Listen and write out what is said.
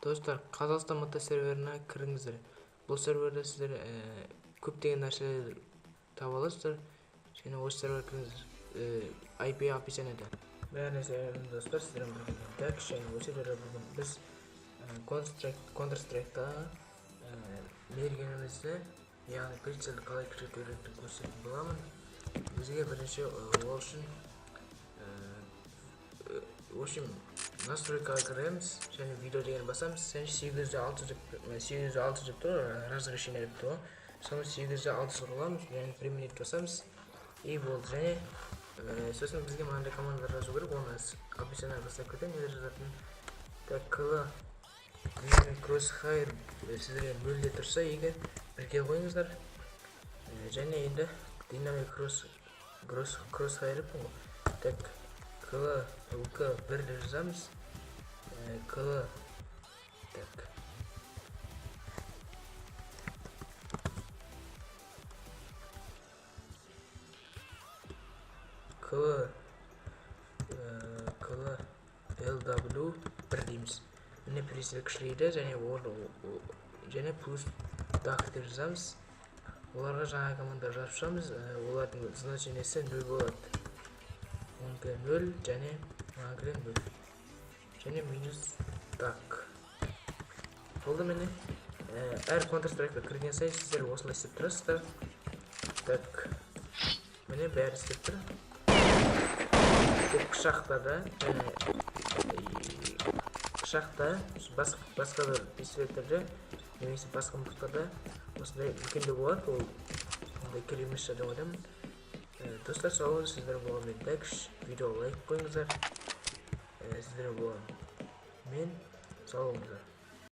Достар, Қазақстан МТ серверіне кіріңіздер. Бұл серверде сіздер көптеген нәрселер таба аласыздар. Және осы серверге кіріңіздер. IP описаниеда. Бәріне сәлем достар, сіздермен бірге мен Дәкш. Және осы видеода бүгін біз Counter Strike'та мергенімізді, яғни прицелді қалай кішірейту керектігін көрсететін боламын. Бізге бірінші ол үшін в общем, настройкаға кіреміз және видео деген басамыз. Және 806 деп, 806 деп тұр, разрешение деп тұр ғой. Соны 806 қыламыз және применить басамыз. И болды. Және сосын бізге мынандай командалар жазу керек, оны описаниеға тастап кетемін, нелер жазатынын. Так, кл crosshair сіздерге нөлде тұрса, егер бірге қойыңыздар. Және енді dynamic crosshair деппін ғой. Так, кл лк 1 деп жазамыз. Кл, так, кл кл lw 1 дейміз. Міне прицел кішірейді және және плюс дак деп жазамыз. Оларға жаңа команда жазып шығамыз. Олардың значениесі 0 болады. Онікі 0 және мынанікі 0. Және минус дак. Болды міне. Әр Counter Strike'ға кірген сайын сіздер осылай істеп тұрасыздар. Так. Міне бәрі істеп тұр. Тек пышақтарда және пышақта, басқа бір пистолеттерде немесе басқа мылтықтарда осындай үлкендеу болады. Ол ондай керек емес шығар деп ойлаймын. Достар, сау болыңыздар, сіздер болған мен Дәкш. Видеоға лайк қойыңыздар. Сіздер болған мен, сау болыңыздар.